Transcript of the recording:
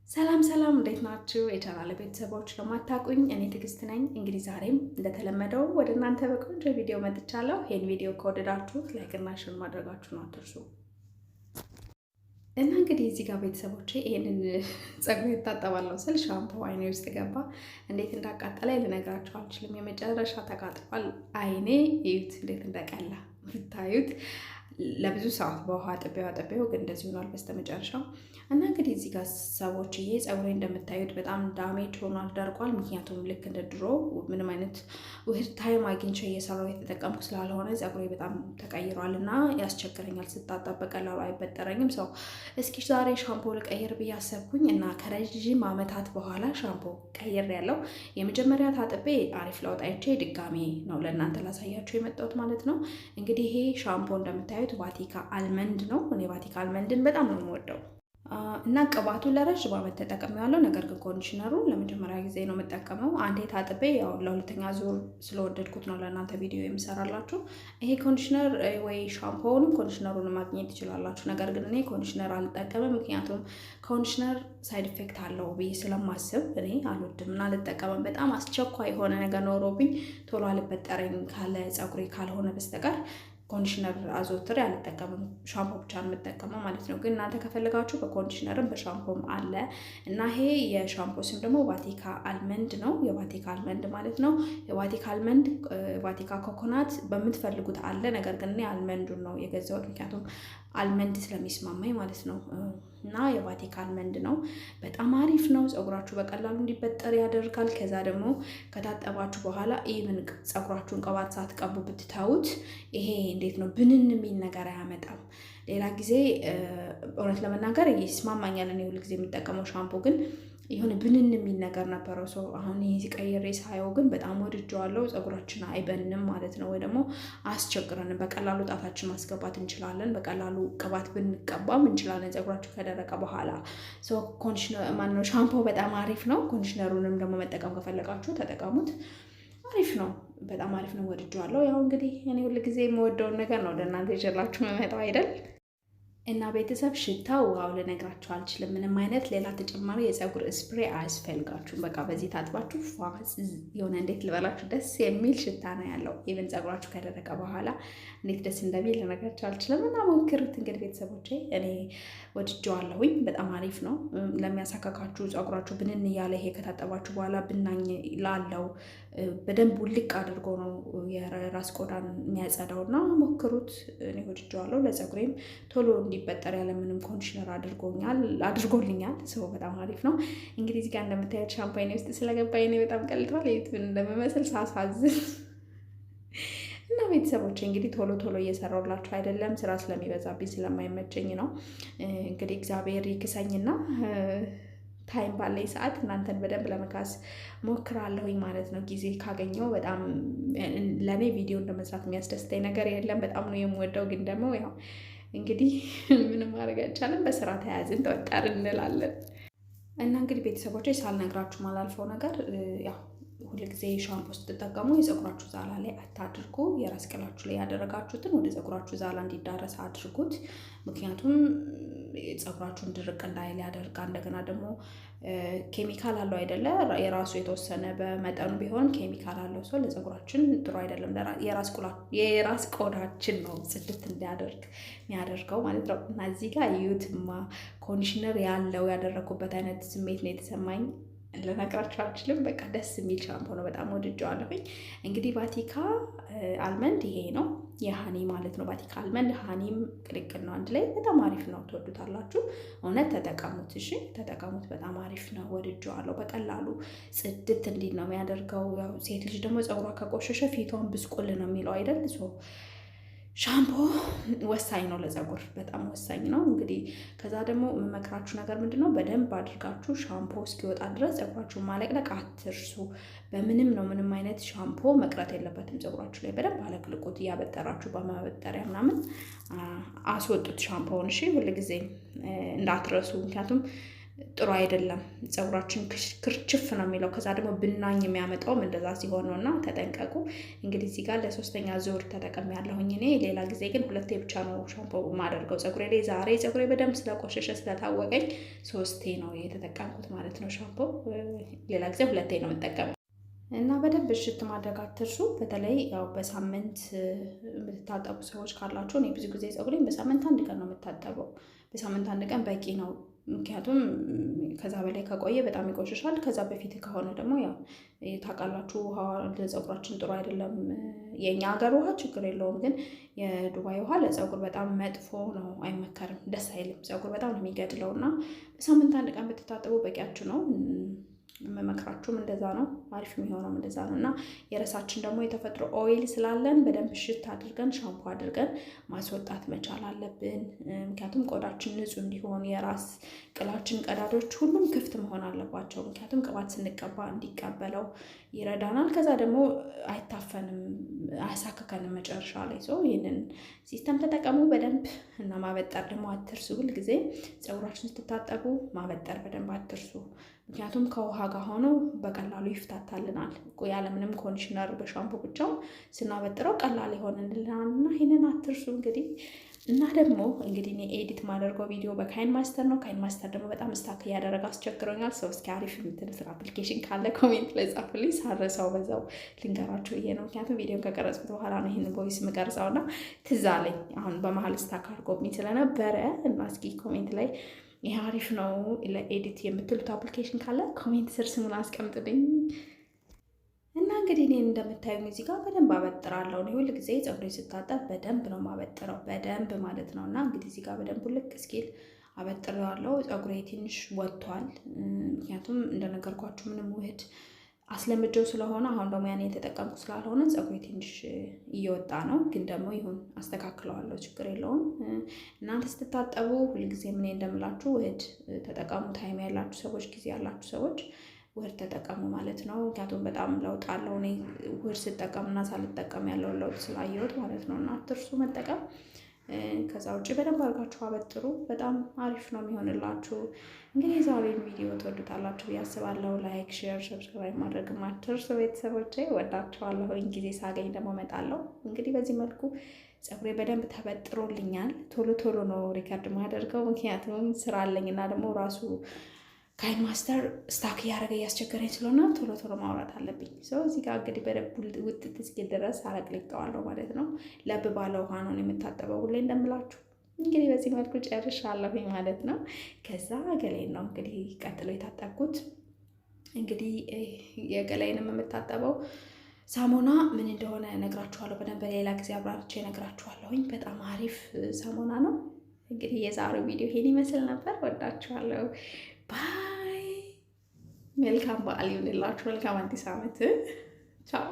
ሰላም ሰላም፣ እንዴት ናችሁ? የቻናል ቤተሰቦች ለማታውቁኝ እኔ ትዕግስት ነኝ። እንግዲህ ዛሬም እንደተለመደው ወደ እናንተ በቆንጆ ቪዲዮ መጥቻለሁ። ይሄን ቪዲዮ ከወደዳችሁት like እና share ማድረጋችሁን አትርሱ። እና እንግዲህ እዚህ ጋር ቤተሰቦቼ ይሄንን ፀጉሬ እታጠባለሁ ስል ሻምፖ አይኔ ውስጥ ገባ። እንዴት እንዳቃጠለኝ ልነግራችሁ አልችልም። የመጨረሻ ተቃጥሏል አይኔ። እዩት እንዴት እንደቀላ ብታዩት። ለብዙ ሰዓት በውሃ አጥቤው አጥቤው ግን እንደዚህ ሆኗል በስተመጨረሻው። እና እንግዲህ እዚህ ጋር ሰዎች ይሄ ፀጉሬ እንደምታዩት በጣም damage ሆኗል፣ ደርቋል። ምክንያቱም ልክ እንደ ድሮ ምንም አይነት ውህድ time አግኝቼ እየሰራሁ የተጠቀምኩ ስላልሆነ ፀጉሬ በጣም ተቀይሯል እና ያስቸግረኛል። ስታጠብ በቀላሉ አይበጠረኝም። So እስኪ ዛሬ ሻምፖ ልቀይር ብዬ አሰብኩኝ እና ከረዥም ዓመታት በኋላ ሻምፖ ቀይሬያለሁ። የመጀመሪያ ታጥቤ አሪፍ ለውጥ አይቼ ድጋሜ ነው ለእናንተ ላሳያችሁ የመጣሁት ማለት ነው። እንግዲህ ይሄ ሻምፖ እንደምታዩት Vatika Almond ነው። እኔ Vatika Almond ን በጣም ነው የምወደው እና ቅባቱ ለረዥም ዓመት ተጠቅሜዋለሁ። ነገር ግን conditioner ኡ ለመጀመሪያ ጊዜ ነው የምጠቀመው። አንዴ ታጥቤ ያው ለሁለተኛ ዙር ስለወደድኩት ነው ለእናንተ ቪዲዮ የምሰራላችሁ። ይሄ conditioner ወይ ሻምፖውንም conditioner ኡን ማግኘት ትችላላችሁ። ነገር ግን እኔ conditioner አልጠቀምም። ምክንያቱም conditioner side effect አለው ብዬ ስለማስብ እኔ አልወድም እና አልጠቀምም። በጣም አስቸኳይ የሆነ ነገር ኖሮብኝ ቶሎ አልበጠረኝ ካለ ፀጉሬ ካልሆነ በስተቀር conditioner አዘውትሬ አልጠቀምም። ሻምፖ ብቻ ነው የምጠቀመው ማለት ነው። ግን እናንተ ከፈለጋችሁ በ conditioner ም በሻምፖም አለ እና ይሄ የሻምፖ ስም ደግሞ Vatika Almond ነው። የ Vatika Almond ማለት ነው። የ Vatika Almond፣ Vatika Coconut በምትፈልጉት አለ። ነገር ግን እኔ almond ኡን ነው የገዛሁት፣ ምክንያቱም almond ስለሚስማማኝ ማለት ነው። እና የ Vatika Almond ነው። በጣም አሪፍ ነው። ፀጉራችሁ በቀላሉ እንዲበጠር ያደርጋል። ከዛ ደግሞ ከታጠባችሁ በኋላ even ፀጉራችሁን ቅባት ሳትቀቡ ብትተዉት ይሄ እንዴት ነው ብንን የሚል ነገር አያመጣም። ሌላ ጊዜ እውነት ለመናገር ይስማማኛል። እኔ ሁልጊዜ የምጠቀመው ሻምፖ ግን የሆነ ብንን የሚል ነገር ነበረው። So አሁን ይህ ቀይሬ ሳየው ግን በጣም ወድጄዋለሁ። ፀጉራችን አይበንም ማለት ነው፣ ወይ ደግሞ አያስቸግረንም። በቀላሉ ጣታችን ማስገባት እንችላለን። በቀላሉ ቅባት ብንቀባም እንችላለን ፀጉራችን ከደረቀ በኋላ። Conditioner ማነው ሻምፖ በጣም አሪፍ ነው። Conditioner ኡንም ደግሞ መጠቀም ከፈለጋችሁ ተጠቀሙት። አሪፍ ነው፣ በጣም አሪፍ ነው። ወድጄዋለሁ። ያው እንግዲህ እኔ ሁልጊዜ የምወደውን ነገር ነው ወደ እናንተ ይዤላችሁ የምመጣው አይደል? እና ቤተሰብ ሽታው wow ልነግራችሁ አልችልም። ምንም አይነት ሌላ ተጨማሪ የፀጉር spray አያስፈልጋችሁም። በቃ በዚህ ታጥባችሁ የሆነ እንዴት ልበላችሁ ደስ የሚል ሽታ ነው ያለው። Even ፀጉራችሁ ከደረቀ በኋላ እንዴት ደስ እንደሚል ልነግራችሁ አልችልም። እና ሞክሩት እንግዲህ ቤተሰቦቼ፣ እኔ ወድጄዋለሁኝ። በጣም አሪፍ ነው። ለሚያሳካካችሁ ፀጉራችሁ ብንን እያለ ይሄ ከታጠባችሁ በኋላ ብናኝ ላለው በደንብ ውልቅ አድርጎ ነው የራስ ቆዳን የሚያጸዳው እና ሞክሩት። እኔ ወድጄዋለሁ። ለፀጉሬም ቶሎ እንዲበጠር ያለምንም conditioner አድርጎልኛል። So በጣም አሪፍ ነው። እንግዲህ እዚህ ጋር እንደምታዩት ሻምፖ አይኔ ውስጥ ስለገባ አይኔ በጣም ቀልቷል። የት ምን እንደምመስል ሳሳዝን። እና ቤተሰቦች እንግዲህ ቶሎ ቶሎ እየሰራሁላችሁ አይደለም፣ ስራ ስለሚበዛብኝ ስለማይመቸኝ ነው። እንግዲህ እግዚአብሔር ይክሰኝና time ባለኝ ሰዓት እናንተን በደንብ ለመካስ ሞክራለሁኝ ማለት ነው። ጊዜ ካገኘው በጣም ለእኔ ቪዲዮ እንደመስራት የሚያስደስተኝ ነገር የለም። በጣም ነው የምወደው። ግን ደግሞ ያው እንግዲህ ምንም ማድረግ አይቻልም። በስራ ተያዝን ተወጠር እንላለን። እና እንግዲህ ቤተሰቦቼ ሳልነግራችሁ ማላልፈው ነገር ያው ሁልጊዜ ሻምፖ ስትጠቀሙ የፀጉራችሁ ዛላ ላይ አታድርጉ። የራስ ቅላችሁ ላይ ያደረጋችሁትን ወደ ፀጉራችሁ ዛላ እንዲዳረስ አድርጉት። ምክንያቱም ፀጉራችሁን ድርቅ እንዳይል ያደርጋል። እንደገና ደግሞ ኬሚካል አለው አይደለ? የራሱ የተወሰነ በመጠኑ ቢሆን ኬሚካል አለው። So ለፀጉራችን ጥሩ አይደለም። የራስ ቆዳችን ነው ጽድት እንዲያደርግ የሚያደርገው ማለት ነው። እና እዚህ ጋር እዩትማ conditioner ያለው ያደረኩበት አይነት ስሜት ነው የተሰማኝ። ልነግራችሁ አልችልም። በቃ ደስ የሚል ሻምፖ ነው። በጣም ወድጄዋለሁኝ። እንግዲህ Vatika Almond ይሄ ነው የ honey ማለት ነው። Vatika Almond honey ም ቅልቅል ነው አንድ ላይ በጣም አሪፍ ነው። ትወዱታላችሁ። እውነት ተጠቀሙት። እሺ ተጠቀሙት። በጣም አሪፍ ነው። ወድጄዋለሁ። በቀላሉ ጽድት እንዲል ነው የሚያደርገው። ያው ሴት ልጅ ደግሞ ፀጉሯ ከቆሸሸ ፊቷን ብስቁል ነው የሚለው አይደል? ሻምፖ ወሳኝ ነው ለፀጉር በጣም ወሳኝ ነው። እንግዲህ ከዛ ደግሞ የምመክራችሁ ነገር ምንድን ነው፣ በደንብ አድርጋችሁ ሻምፖ እስኪወጣ ድረስ ፀጉራችሁን ማለቅለቅ አትርሱ። በምንም ነው ምንም አይነት ሻምፖ መቅረት የለበትም ፀጉራችሁ ላይ በደንብ አለቅልቁት። እያበጠራችሁ በማበጠሪያ ምናምን አስወጡት ሻምፖውን። እሺ ሁልጊዜ እንዳትረሱ፣ ምክንያቱም ጥሩ አይደለም። ፀጉራችን ክርችፍ ነው የሚለው። ከዛ ደግሞ ብናኝ የሚያመጣውም እንደዛ ሲሆን ነው እና ተጠንቀቁ። እንግዲህ እዚህ ጋር ለሶስተኛ ዙር ተጠቅሜ ያለሁኝ እኔ። ሌላ ጊዜ ግን ሁለቴ ብቻ ነው ሻምፖ የማደርገው ፀጉሬ ላይ። ዛሬ ፀጉሬ በደንብ ስለቆሸሸ ስለታወቀኝ ሶስቴ ነው የተጠቀምኩት ማለት ነው ሻምፖ። ሌላ ጊዜ ሁለቴ ነው የምጠቀመው። እና በደንብ እሽት ማድረግ አትርሱ። በተለይ ያው በሳምንት የምትታጠቡ ሰዎች ካላችሁ፣ እኔ ብዙ ጊዜ ፀጉሬን በሳምንት አንድ ቀን ነው የምታጠበው። በሳምንት አንድ ቀን በቂ ነው። ምክንያቱም ከዛ በላይ ከቆየ በጣም ይቆሽሻል። ከዛ በፊት ከሆነ ደግሞ ያው ታውቃላችሁ ውሃ ለፀጉራችን ጥሩ አይደለም። የእኛ ሀገር ውሃ ችግር የለውም፣ ግን የዱባይ ውሃ ለፀጉር በጣም መጥፎ ነው፣ አይመከርም፣ ደስ አይልም። ፀጉር በጣም ነው የሚገድለው እና በሳምንት አንድ ቀን ብትታጠቡ በቂያችሁ ነው። የምመክራችሁም እንደዛ ነው። አሪፍ የሚሆነውም እንደዛ ነው እና የራሳችን ደግሞ የተፈጥሮ oil ስላለን በደንብ እሽት አድርገን ሻምፖ አድርገን ማስወጣት መቻል አለብን። ምክንያቱም ቆዳችን ንጹህ እንዲሆን የራስ ቅላችን ቀዳዶች ሁሉም ክፍት መሆን አለባቸው። ምክንያቱም ቅባት ስንቀባ እንዲቀበለው ይረዳናል። ከዛ ደግሞ አይታፈንም፣ አያሳክከንም መጨረሻ ላይ። So ይህንን system ተጠቀሙ በደንብ እና ማበጠር ደግሞ አትርሱ። ሁልጊዜ ፀጉራችን ስትታጠቡ ማበጠር በደንብ አትርሱ። ምክንያቱም ከውሃ ጋር ሆኖ በቀላሉ ይፍታታልናል። ያለምንም conditioner በሻምፖ ብቻው ስናበጥረው ቀላል ይሆንልናል እና ይህንን አትርሱ። እንግዲህ እና ደግሞ እንግዲህ እኔ edit ማደርገው ቪዲዮ በ KineMaster ነው። KineMaster ደግሞ በጣም stuck እያደረገ አስቸግሮኛል። So እስኪ አሪፍ የምትሉት application ካለ comment ላይ ጻፉልኝ። ሳረሳው በዛው ልንገራችሁ ብዬ ነው። ምክንያቱም ቪዲዮን ከቀረጽኩት በኋላ ነው ይህን voice የምቀርጸው እና ትዝ አለኝ አሁን በመሀል stuck አድርጎብኝ ስለነበረ እና እስኪ comment ላይ ይህ አሪፍ ነው ለ edit የምትሉት application ካለ comment ስር ስሙን አስቀምጡልኝ። እና እንግዲህ እኔን እንደምታዩኝ እዚህ ጋር በደንብ አበጥራለሁ። እኔ ሁል ጊዜ ፀጉሬ ስታጠብ በደንብ ነው የማበጥረው፣ በደንብ ማለት ነው። እና እንግዲህ እዚህ ጋር በደንብ ልክ እስኪል አበጥሬዋለሁ። ፀጉሬ ትንሽ ወጥቷል። ምክንያቱም እንደነገርኳችሁ ምንም ውህድ አስለምጀው ስለሆነ አሁን ደግሞ ያን የተጠቀምኩ ስላልሆነ ፀጉሬ ትንሽ እየወጣ ነው። ግን ደግሞ ይሁን አስተካክለዋለሁ፣ ችግር የለውም። እናንተ ስትታጠቡ ሁልጊዜ ምን እንደምላችሁ ውህድ ተጠቀሙ። Time ያላችሁ ሰዎች፣ ጊዜ ያላችሁ ሰዎች ውህድ ተጠቀሙ ማለት ነው። ምክንያቱም በጣም ለውጥ አለው። እኔ ውህድ ስጠቀምና ሳልጠቀም ያለውን ለውጥ ስላየሁት ማለት ነው። እና አትርሱ መጠቀም። ከዛ ውጭ በደንብ አድርጋችሁ አበጥሩ። በጣም አሪፍ ነው የሚሆንላችሁ። እንግዲህ የዛሬን ቪዲዮ ትወዱታላችሁ ብዬ አስባለሁ። Like፣ share፣ subscribe ማድረግ አትርሱ። ቤተሰቦቼ ወዳችኋለሁኝ። ጊዜ ሳገኝ ደግሞ እመጣለሁ። እንግዲህ በዚህ መልኩ ፀጉሬ በደንብ ተበጥሮልኛል። ቶሎ ቶሎ ነው record ማደርገው፣ ምክንያቱም ስራ አለኝ እና ደግሞ ራሱ KineMaster stuck እያደረገ እያስቸገረኝ ስለሆነ ቶሎ ቶሎ ማውራት አለብኝ። So እዚህ ጋር እንግዲህ በደንብ ውጥት እስኪል ድረስ አለቅልቀዋለሁ ማለት ነው። ለብ ባለ ውሃ ነው የምታጠበው ሁሌ እንደምላችሁ። እንግዲህ በዚህ መልኩ ጨርሻለሁኝ ማለት ነው። ከዛ ገላዬን ነው እንግዲህ ቀጥሎ የታጠብኩት። እንግዲህ የገላዬንም የምታጠበው ሳሙና ምን እንደሆነ እነግራችኋለሁ በደንብ በሌላ ጊዜ አብራርቼ እነግራችኋለሁኝ። በጣም አሪፍ ሳሙና ነው። እንግዲህ የዛሬው ቪዲዮ ይሄን ይመስል ነበር። ወዳችኋለሁ። Bye። መልካም በዓል ይሁንላችሁ። መልካም አዲስ ዓመት። ቻው።